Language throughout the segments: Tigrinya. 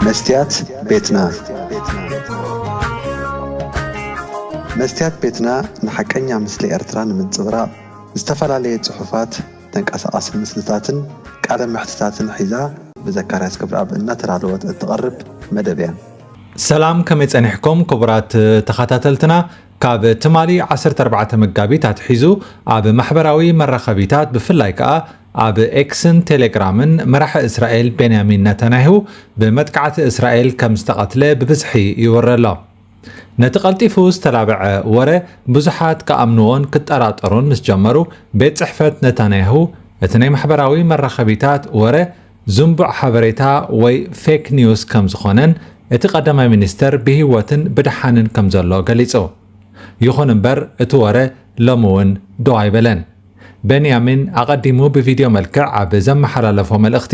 መስትያት ቤትና። መስትያት ቤትና ንሓቀኛ ምስሊ ኤርትራ ንምንጽብራቕ ዝተፈላለየ ጽሑፋት፣ ተንቀሳቓሲ ምስልታትን ቃለ መሕትታትን ሒዛ ብዘካርያስ ክብረኣብ እናተዳለወት እትቐርብ መደብ እያ። ሰላም፣ ከመይ ጸኒሕኩም ክቡራት ተኸታተልትና? ካብ ትማሊ ዓሰርተ ኣርባዕተ መጋቢት ኣትሒዙ ኣብ ማሕበራዊ መራኸቢታት ብፍላይ ከኣ ኣብ ኤክስን ቴሌግራምን መራሒ እስራኤል ቤንያሚን ነታንያሁ ብመጥቃዕቲ እስራኤል ከም ዝተቐትለ ብብዝሒ ይወረ ኣሎ። ነቲ ቀልጢፉ ዝተላብዐ ወረ ብዙሓት ክኣምንዎን ክጠራጠሩን ምስ ጀመሩ፣ ቤት ጽሕፈት ነታንያሁ እቲ ናይ ማሕበራዊ መራኸቢታት ወረ ዝንቡዕ ሓበሬታ ወይ ፌክ ኒውስ ከም ዝኾነን እቲ ቀዳማይ ሚኒስተር ብህይወትን ብድሓንን ከም ዘሎ ገሊጹ። ይኹን እምበር እቲ ወረ ሎሚ እውን ደው ኣይበለን። ቤንያሚን ኣቐዲሙ ብቪድዮ መልክዕ ኣብ ዘመሓላለፎ መልእኽቲ፣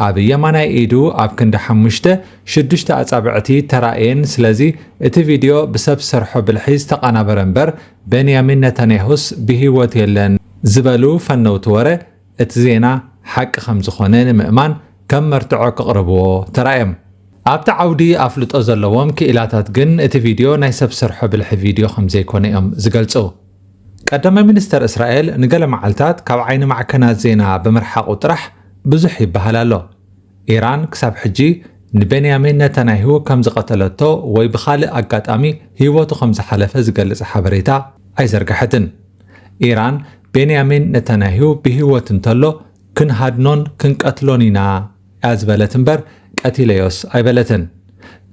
ኣብ የማናይ ኢዱ ኣብ ክንዲ ሓሙሽተ ሽዱሽተ ኣጻብዕቲ ተራእየን፣ ስለዚ እቲ ቪድዮ ብሰብ ሰርሖ ብልሒ ዝተቐናበረ እምበር ቤንያሚን ነታንያሁስ ብህይወት የለን ዝበሉ ፈነውቲ ወረ እቲ ዜና ሓቂ ከም ዝኾነ ንምእማን ከም መርትዖ ክቕርብዎ ተራእዮም። ኣብቲ ዓውዲ ኣፍልጦ ዘለዎም ክኢላታት ግን እቲ ቪድዮ ናይ ሰብ ሰርሖ ብልሒ ቪድዮ ከም ዘይኮነ እዮም ዝገልጹ። ቀዳማይ ሚኒስተር እስራኤል ንገለ መዓልታት ካብ ዓይኒ ማዕከናት ዜና ብምርሓቑ ጥራሕ ብዙሕ ይበሃል ኣሎ። ኢራን ክሳብ ሕጂ ንቤንያሚን ነታንያሁ ከም ዝቐተለቶ ወይ ብኻልእ ኣጋጣሚ ህይወቱ ከም ዝሓለፈ ዝገልጽ ሓበሬታ ኣይዘርግሐትን። ኢራን ቤንያሚን ነታንያሁ ብህይወት እንተሎ ክንሃድኖን ክንቀትሎን ኢና እያ ዝበለት እምበር ቀቲለዮስ ኣይበለትን።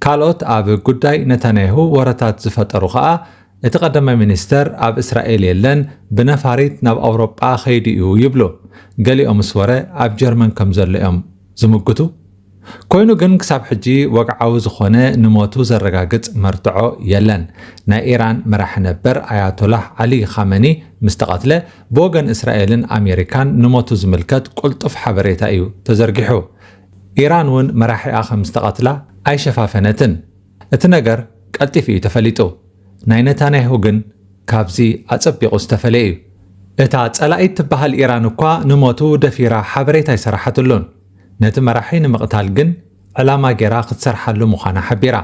ካልኦት ኣብ ጉዳይ ነታንያሁ ወረታት ዝፈጠሩ ከኣ እቲ ቀዳማይ ሚኒስተር ኣብ እስራኤል የለን፣ ብነፋሪት ናብ ኣውሮጳ ከይዱ እዩ ይብሉ። ገሊኦምስ ወረ ኣብ ጀርመን ከም ዘሎ እዮም ዝምግቱ። ኮይኑ ግን ክሳብ ሕጂ ወግዓዊ ዝኾነ ንሞቱ ዘረጋግጽ መርትዖ የለን። ናይ ኢራን መራሒ ነበር ኣያቶላህ ዓሊ ኻመኒ ምስ ተቐትለ ብወገን እስራኤልን ኣሜሪካን ንሞቱ ዝምልከት ቅልጡፍ ሓበሬታ እዩ ተዘርጊሑ። ኢራን እውን መራሒኣ ከም ዝተቐትላ ኣይሸፋፈነትን። እቲ ነገር ቀልጢፉ እዩ ተፈሊጡ። ናይ ነታንያሁ ግን ካብዚ ኣጸቢቑ ዝተፈለየ እዩ። እታ ጸላኢት ትበሃል ኢራን እኳ ንሞቱ ደፊራ ሓበሬታ ኣይሰራሓትሉን። ነቲ መራሒ ንምቕታል ግን ዕላማ ገይራ ክትሰርሓሉ ምዃና ሓቢራ።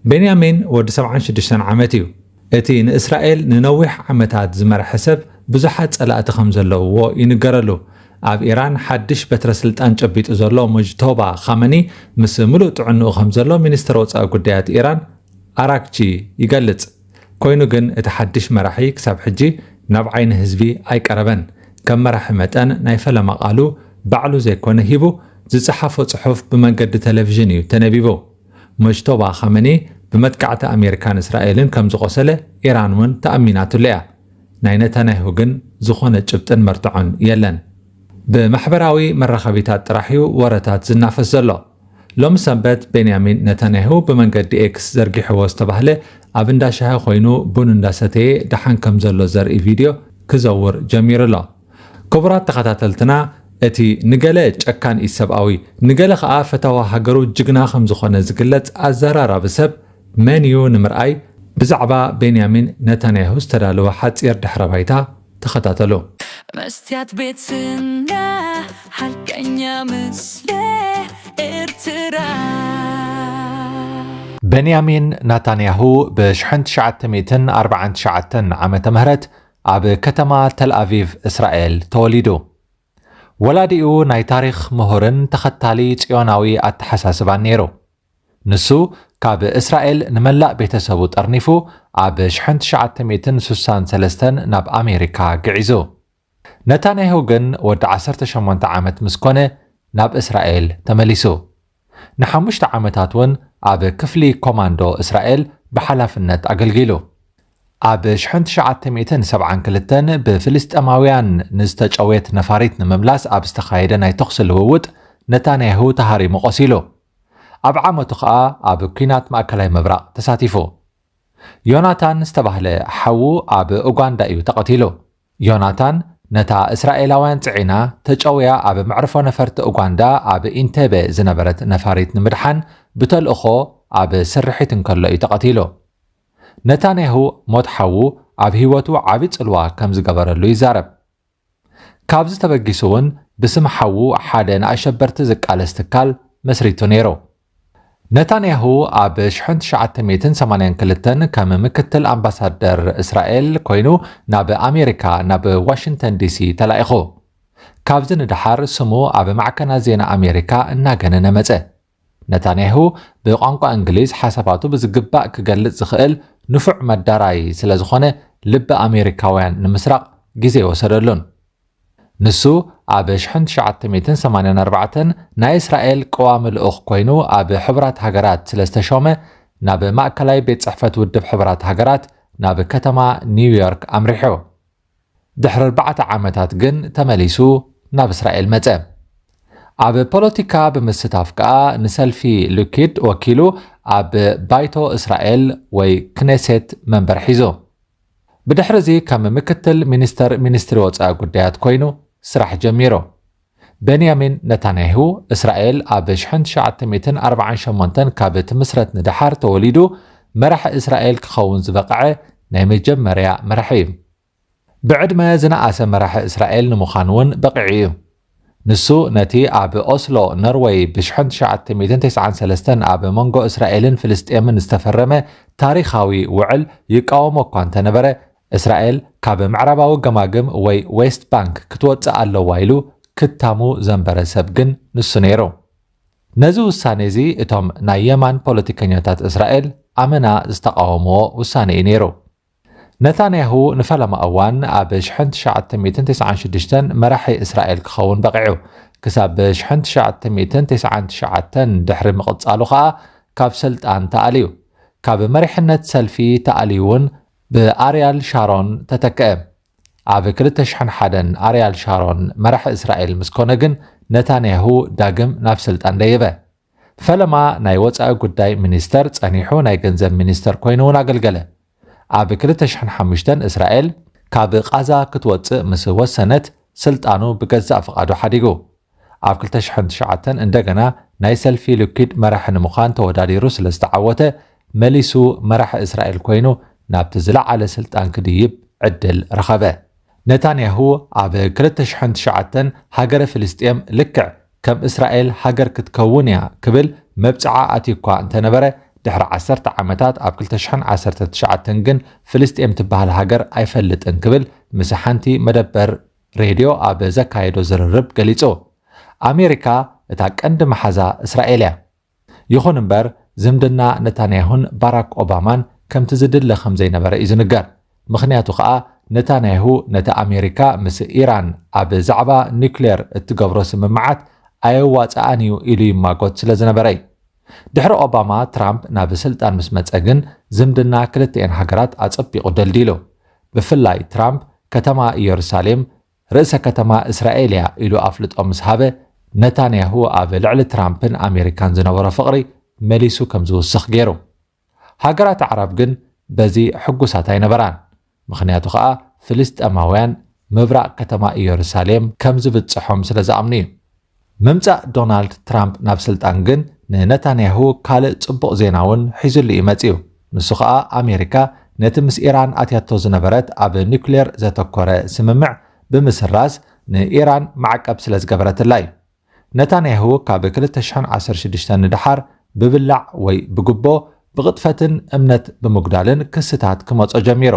ቤንያሚን ወዲ ሰብዓን ሽዱሽተን ዓመት እዩ። እቲ ንእስራኤል ንነዊሕ ዓመታት ዝመርሐ ሰብ ብዙሓት ጸላእቲ ከም ዘለውዎ ይንገረሉ። ኣብ ኢራን ሓድሽ በትረ ስልጣን ጨቢጡ ዘሎ ሙጅቶባ ኻመኒ ምስ ምሉእ ጥዕንኡ ከም ዘሎ ሚኒስትር ወጻኢ ጉዳያት ኢራን ኣራክቺ ይገልጽ። ኮይኑ ግን እቲ ሓድሽ መራሒ ክሳብ ሕጂ ናብ ዓይኒ ህዝቢ ኣይቀረበን። ከም መራሒ መጠን ናይ ፈለማ ቃሉ ባዕሉ ዘይኮነ ሂቡ፣ ዝጸሓፎ ጽሑፍ ብመንገዲ ቴሌቪዥን እዩ ተነቢቡ። ሙጅቶባ ኻመኒ ብመጥቃዕቲ ኣሜሪካን እስራኤልን ከም ዝቖሰለ ኢራን እውን ተኣሚናትሉ እያ። ናይ ነታንያሁ ግን ዝኾነ ጭብጥን መርትዖን የለን። ብማሕበራዊ መራኸቢታት ጥራሕ እዩ ወረታት ዝናፈስ ዘሎ። ሎሚ ሰንበት ቤንያሚን ነታንያሁ ብመንገዲ ኤክስ ዘርጊሕዎ ዝተባህለ ኣብ እንዳ ሻሂ ኮይኑ ቡን እንዳሰተየ ደሓን ከም ዘሎ ዘርኢ ቪድዮ ክዘውር ጀሚሩ ኣሎ። ክቡራት ተኸታተልትና፣ እቲ ንገለ ጨካን ኢሰብኣዊ፣ ንገለ ኸኣ ፈታዊ ሃገሩ ጅግና ከም ዝኾነ ዝግለጽ ኣዘራራቢ ሰብ መን እዩ ንምርኣይ፣ ብዛዕባ ቤንያሚን ነታንያሁ ዝተዳለወ ሓጺር ድሕረ ባይታ ተኸታተሉ። መስትያት ቤትና፣ ሓቀኛ ምስሊ ኤርትራ። በንያሚን ናታንያሁ ብሽሕን ትሽዓተ ሚእትን ኣርባዓን ትሽዓተን ዓመተ ምህረት ኣብ ከተማ ተልኣቪቭ እስራኤል ተወሊዱ። ወላዲኡ ናይ ታሪኽ ምሁርን ተኸታሊ ጽዮናዊ ኣተሓሳስባን ነይሩ። ንሱ ካብ እስራኤል ንመላእ ቤተሰቡ ጠርኒፉ ኣብ ሽሕን ትሽዓተ ሚእትን ስሳን ሰለስተን ናብ ኣሜሪካ ግዒዙ። ነታንያሁ ግን ወዲ ዓሰርተ ሸሞንተ ዓመት ምስ ኮነ ናብ እስራኤል ተመሊሱ። ንሓሙሽተ ዓመታት እውን ኣብ ክፍሊ ኮማንዶ እስራኤል ብሓላፍነት ኣገልጊሉ። ኣብ ሽሕን ትሽዓተ ሚእትን ሰብዓን ክልተን ብፍልስጤማውያን ንዝተጨውየት ነፋሪት ንምምላስ ኣብ ዝተኻየደ ናይ ተኹሲ ልውውጥ ነታንያሁ ተሃሪሙ ቆሲሉ። ኣብ ዓመቱ ኸኣ ኣብ ኲናት ማእከላይ ምብራቕ ተሳቲፉ። ዮናታን ዝተባህለ ሓዉ ኣብ ኡጋንዳ እዩ ተቐቲሉ። ዮናታን ነታ እስራኤላውያን ጽዒና ተጨውያ ኣብ መዕርፎ ነፈርቲ ኡጋንዳ ኣብ ኢንቴቤ ዝነበረት ነፋሪት ንምድሓን ብተልእኾ ኣብ ስርሒት እንከሎ እዩ ተቐቲሉ። ነታንያሁ ሞት ሓዉ ኣብ ህይወቱ ዓቢ ጽልዋ ከም ዝገበረሉ ይዛረብ። ካብዚ ተበጊሱ እውን ብስም ሓዉ ሓደ ንኣሸበርቲ ዝቃለስ ትካል መስሪቱ ነይሩ። ነታንያሁ ኣብ ሽሕን ትሽዓተ ሚእትን ሰማንያን ክልተን ከም ምክትል ኣምባሳደር እስራኤል ኮይኑ ናብ ኣሜሪካ ናብ ዋሽንግተን ዲሲ ተላኢኹ። ካብዚ ንደሓር ስሙ ኣብ ማዕከናት ዜና ኣሜሪካ እናገነነ መጸ። ነታንያሁ ብቋንቋ እንግሊዝ ሓሳባቱ ብዝግባእ ክገልጽ ዝኽእል ንፉዕ መዳራይ ስለ ዝኾነ ልቢ ኣሜሪካውያን ንምስራቕ ግዜ ወሰደሉን። ንሱ ኣብ ሽሕን ትሽዓተ ሚእትን ሰማንያን ኣርባዕተን ናይ እስራኤል ቀዋሚ ልኡኽ ኮይኑ ኣብ ሕቡራት ሃገራት ስለ ዝተሾመ ናብ ማእከላይ ቤት ጽሕፈት ውድብ ሕቡራት ሃገራት ናብ ከተማ ኒውዮርክ ኣምሪሑ። ድሕሪ ኣርባዕተ ዓመታት ግን ተመሊሱ ናብ እስራኤል መጸ። ኣብ ፖለቲካ ብምስታፍ ከኣ ንሰልፊ ሊኩድ ወኪሉ ኣብ ባይቶ እስራኤል ወይ ክኔሴት መንበር ሒዙ። ብድሕሪ እዚ ከም ምክትል ሚኒስተር ሚኒስትሪ ወጻኢ ጉዳያት ኮይኑ ስራሕ ጀሚሩ። ቤንያሚን ነታንያሁ እስራኤል ኣብ ሽሕን ትሽዓተ ሚእትን ኣርባዓን ሸሞንተን ካብ ትምስረት ንደሓር ተወሊዱ መራሒ እስራኤል ክኸውን ዝበቕዐ ናይ መጀመርያ መራሒ እዩ። ብዕድመ ዝነኣሰ መራሒ እስራኤል ንምዃን እውን በቒዑ እዩ። ንሱ ነቲ ኣብ ኦስሎ ኖርወይ ብ ሽሕን ትሽዓተ ሚእትን ተስዓን ሰለስተን ኣብ መንጎ እስራኤልን ፍልስጤምን ዝተፈረመ ታሪኻዊ ውዕል ይቃወሞ እኳ እንተነበረ፣ እስራኤል ካብ ምዕራባዊ ገማግም ወይ ዌስት ባንክ ክትወጽእ ኣለዋ ኢሉ ክታሙ ዘንበረ ሰብ ግን ንሱ ነይሩ። ነዚ ውሳኔ እዚ እቶም ናይ የማን ፖለቲከኛታት እስራኤል ኣመና ዝተቓወምዎ ውሳኔ እዩ ነይሩ። ነታንያሁ ንፈለማ እዋን ኣብ ሽሕን ትሽዓተ ሚእትን ተስዓን ሽዱሽተን መራሒ እስራኤል ክኸውን በቒዑ። ክሳብ ሽሕን ትሽዓተ ሚእትን ተስዓን ትሽዓተን ድሕሪ ምቕጻሉ ኸኣ ካብ ስልጣን ተኣልዩ። ካብ መሪሕነት ሰልፊ ተኣልዩ እውን ብኣርያል ሻሮን ተተክአ። ኣብ ክልተ ሽሕን ሓደን ኣርያል ሻሮን መራሒ እስራኤል ምስ ኮነ ግን ነታንያሁ ዳግም ናብ ስልጣን ደየበ። ፈለማ ናይ ወጻኢ ጉዳይ ሚኒስተር ጸኒሑ ናይ ገንዘብ ሚኒስተር ኮይኑ እውን ኣገልገለ። ኣብ ክልተ ሽሕን ሓሙሽተን እስራኤል ካብ ቓዛ ክትወጽእ ምስ ወሰነት ስልጣኑ ብገዛእ ፍቓዱ ሓዲጉ። ኣብ ክልተ ሽሕን ትሽዓተን እንደገና ናይ ሰልፊ ሊኩድ መራሒ ንምዃን ተወዳዲሩ ስለ ዝተዓወተ መሊሱ መራሒ እስራኤል ኮይኑ ናብቲ ዝለዓለ ስልጣን ክድይብ ዕድል ረኸበ። ነታንያሁ ኣብ ክልተ ሽሕን ትሽዓተን ሃገረ ፍልስጤም ልክዕ ከም እስራኤል ሃገር ክትከውን እያ ክብል መብጽዓ ኣትዩ እኳ እንተነበረ፣ ድሕሪ ዓሰርተ ዓመታት ኣብ ክልተ ሽሕን ዓሰርተ ትሽዓተን ግን ፍልስጤም ትበሃል ሃገር ኣይፈልጥን ክብል ምስ ሓንቲ መደበር ሬድዮ ኣብ ዘካየዶ ዝርርብ ገሊጹ። ኣሜሪካ እታ ቀንዲ መሓዛ እስራኤል እያ። ይኹን እምበር ዝምድና ነታንያሁን ባራክ ኦባማን ከምቲ ዝድለ ከም ዘይነበረ እዩ ዝንገር። ምኽንያቱ ኸኣ ነታንያሁ ነቲ ኣሜሪካ ምስ ኢራን ኣብ ዛዕባ ኒውክሌር እትገብሮ ስምምዓት ኣየዋጽኣን እዩ ኢሉ ይማጎት ስለ ዝነበረ እዩ። ድሕሪ ኦባማ ትራምፕ ናብ ስልጣን ምስ መጸ ግን ዝምድና ክልቲኤን ሃገራት ኣጸቢቑ ደልዲሉ። ብፍላይ ትራምፕ ከተማ ኢየሩሳሌም ርእሰ ከተማ እስራኤል እያ ኢሉ ኣፍልጦ ምስ ሃበ፣ ነታንያሁ ኣብ ልዕሊ ትራምፕን ኣሜሪካን ዝነበሮ ፍቕሪ መሊሱ ከም ዝውስኽ ገይሩ። ሃገራት ኣዕራብ ግን በዚ ሕጉሳት ኣይነበራን። ምኽንያቱ ኸኣ ፍልስጤማውያን ምብራቕ ከተማ ኢየሩሳሌም ከም ዝብጽሖም ስለ ዝኣምኑ እዩ። ምምጻእ ዶናልድ ትራምፕ ናብ ስልጣን ግን ንነታንያሁ ካልእ ጽቡቕ ዜና እውን ሒዙሉ እዩ መጺኡ። ንሱ ኸኣ ኣሜሪካ ነቲ ምስ ኢራን ኣትያቶ ዝነበረት ኣብ ኒውክሌር ዘተኮረ ስምምዕ ብምስራዝ ንኢራን ማዕቀብ ስለ ዝገበረትላ እዩ። ነታንያሁ ካብ ክልተ ሽሕን ዓሰርተ ሽዱሽተን ንደሓር ብብላዕ ወይ ብጉቦ ብቕጥፈትን እምነት ብምጉዳልን ክስታት ክመጾ ጀሚሩ።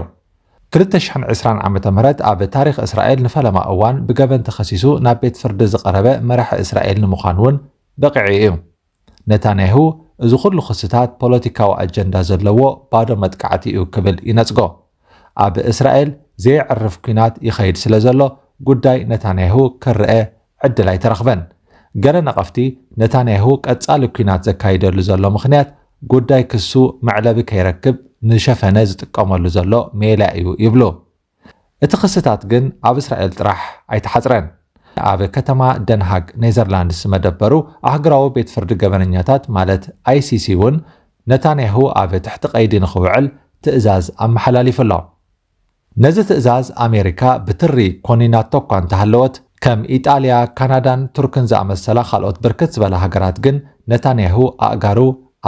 ክልተ ሽሕን ዕስራን ዓመተ ምህረት ኣብ ታሪኽ እስራኤል ንፈለማ እዋን ብገበን ተኸሲሱ ናብ ቤት ፍርዲ ዝቐረበ መራሒ እስራኤል ንምዃን እውን በቒዑ እዩ። ነታንያሁ እዚ ኩሉ ክስታት ፖለቲካዊ ኣጀንዳ ዘለዎ ባዶ መጥቃዕቲ እዩ ክብል ይነጽጎ። ኣብ እስራኤል ዘየዕርፍ ኲናት ይኸይድ ስለ ዘሎ ጉዳይ ነታንያሁ ክረአ ዕድል ኣይተረኽበን። ገለ ነቐፍቲ ነታንያሁ ቀጻሊ ኲናት ዘካይደሉ ዘሎ ምኽንያት ጉዳይ ክሱ መዕለቢ ከይረክብ ንሸፈነ ዝጥቀመሉ ዘሎ ሜላ እዩ ይብሉ። እቲ ክስታት ግን ኣብ እስራኤል ጥራሕ ኣይተሓጽረን። ኣብ ከተማ ደንሃግ ኔዘርላንድስ መደበሩ ኣህጉራዊ ቤት ፍርዲ ገበነኛታት ማለት ኣይሲሲ እውን ነታንያሁ ኣብ ትሕቲ ቀይዲ ንኽውዕል ትእዛዝ ኣመሓላሊፉ ኣሎ። ነዚ ትእዛዝ ኣሜሪካ ብትሪ ኮኒናቶ እኳ እንተሃለወት ከም ኢጣልያ፣ ካናዳን ቱርክን ዝኣመሰላ ካልኦት ብርክት ዝበላ ሃገራት ግን ነታንያሁ ኣእጋሩ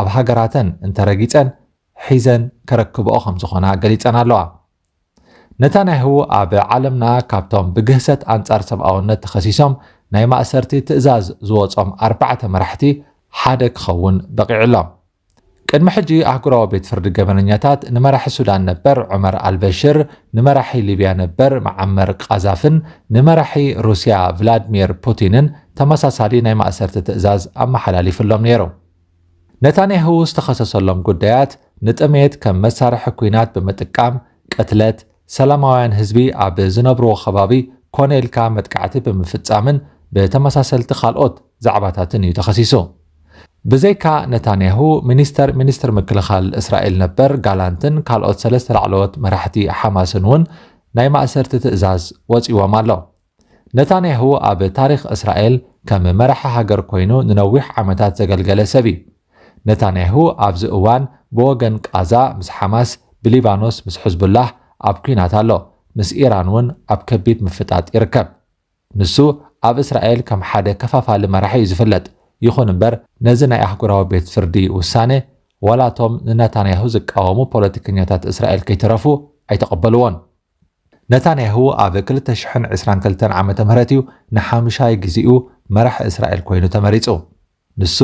ኣብ ሃገራተን እንተረጊጸን ሒዘን ከረክብኦ ከም ዝኾና ገሊጸን ኣለዋ። ነታንያሁ ኣብ ዓለምና ካብቶም ብግህሰት ኣንጻር ሰብኣውነት ተኸሲሶም ናይ ማእሰርቲ ትእዛዝ ዝወጾም ኣርባዕተ መራሕቲ ሓደ ክኸውን በቒዑ ኣሎ። ቅድሚ ሕጂ ኣህጉራዊ ቤት ፍርዲ ገበነኛታት ንመራሒ ሱዳን ነበር ዑመር ኣልበሽር፣ ንመራሒ ሊብያ ነበር መዓመር ቃዛፍን ንመራሒ ሩስያ ቭላድሚር ፑቲንን ተመሳሳሊ ናይ ማእሰርቲ ትእዛዝ ኣመሓላሊፍሎም ነይሩ። ነታንያሁ ዝተኸሰሰሎም ጉዳያት ንጥሜት ከም መሳርሒ ኲናት ብምጥቃም፣ ቅትለት፣ ሰላማውያን ህዝቢ ኣብ ዝነብርዎ ከባቢ ኮነ ኢልካ መጥቃዕቲ ብምፍጻምን ብተመሳሰልቲ ካልኦት ዛዕባታትን እዩ ተኸሲሱ። ብዘይካ ነታንያሁ፣ ሚኒስተር ሚኒስትር ምክልኻል እስራኤል ነበር ጋላንትን ካልኦት ሰለስተ ላዕለዎት መራሕቲ ሓማስን እውን ናይ ማእሰርቲ ትእዛዝ ወጺዎም ኣሎ። ነታንያሁ ኣብ ታሪኽ እስራኤል ከም መራሒ ሃገር ኮይኑ ንነዊሕ ዓመታት ዘገልገለ ሰብ እዩ። ነታንያሁ ኣብዚ እዋን ብወገን ቃዛ ምስ ሓማስ፣ ብሊባኖስ ምስ ሕዝቡላህ ኣብ ኲናት ኣሎ። ምስ ኢራን እውን ኣብ ከቢድ ምፍጣጥ ይርከብ። ንሱ ኣብ እስራኤል ከም ሓደ ከፋፋሊ መራሒ እዩ ዝፍለጥ። ይኹን እምበር፣ ነዚ ናይ ኣህጉራዊ ቤት ፍርዲ ውሳነ፣ ዋላቶም ንነታንያሁ ዝቃወሙ ፖለቲከኛታት እስራኤል ከይተረፉ ኣይተቐበልዎን። ነታንያሁ ኣብ ክልተ ሽሕን ዕስራን ክልተን ዓመተ ምህረት እዩ ንሓምሻይ ግዜኡ መራሕ እስራኤል ኮይኑ ተመሪጹ። ንሱ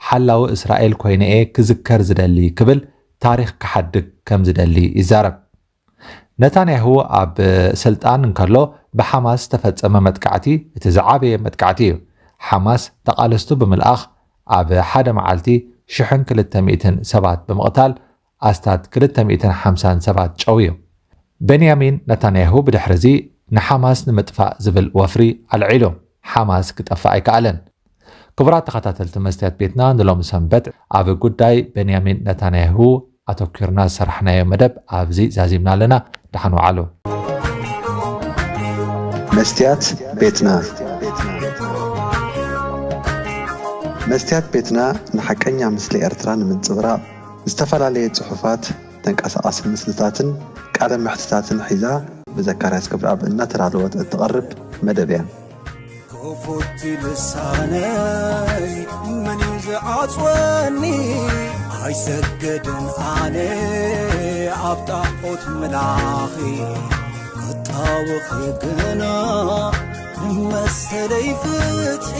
ሓላዊ እስራኤል ኮይነ እየ ክዝከር ዝደሊ ክብል ታሪኽ ክሓድግ ከም ዝደሊ ይዛረብ። ነታንያሁ ኣብ ስልጣን እንከሎ ብሓማስ ዝተፈጸመ መጥቃዕቲ እቲ ዝዓበየ መጥቃዕቲ እዩ። ሓማስ ተቓለስቱ ብምልኣኽ ኣብ ሓደ መዓልቲ ሽሕን ክልተ ሚእትን ሰባት ብምቕታል ኣስታት ክልተ ሚእትን ሓምሳን ሰባት ጨውዩ። ቤንያሚን ነታንያሁ ብድሕሪ እዚ ንሓማስ ንምጥፋእ ዝብል ወፍሪ ኣልዒሉ። ሓማስ ክጠፍእ ኣይከኣለን። ክቡራት ተኸታተልቲ መስትያት ቤትና፣ ንሎሚ ሰንበት ኣብ ጉዳይ ቤንያሚን ነታንያሁ ኣተኲርና ዝሰራሕናዮ መደብ ኣብዚ ዛዚምና ኣለና። ደሓን ወዓሉ። መስትያት ቤትና። መስትያት ቤትና ንሓቀኛ ምስሊ ኤርትራ ንምንጽብራቕ ዝተፈላለየ ጽሑፋት፣ ተንቀሳቓሲ ምስልታትን ቃለ መሕትታትን ሒዛ ብዘካርያስ ክብረኣብ እናተዳለወት እትቐርብ መደብ እያ። ክፉት ልሳነይ መን እዩ ዝዓጽወኒ? ኣይሰግድን ኣነ ኣብ ጣዖት ምላኺ፣ ክጣወኺ ግና ንመሰለይ ፍትሒ።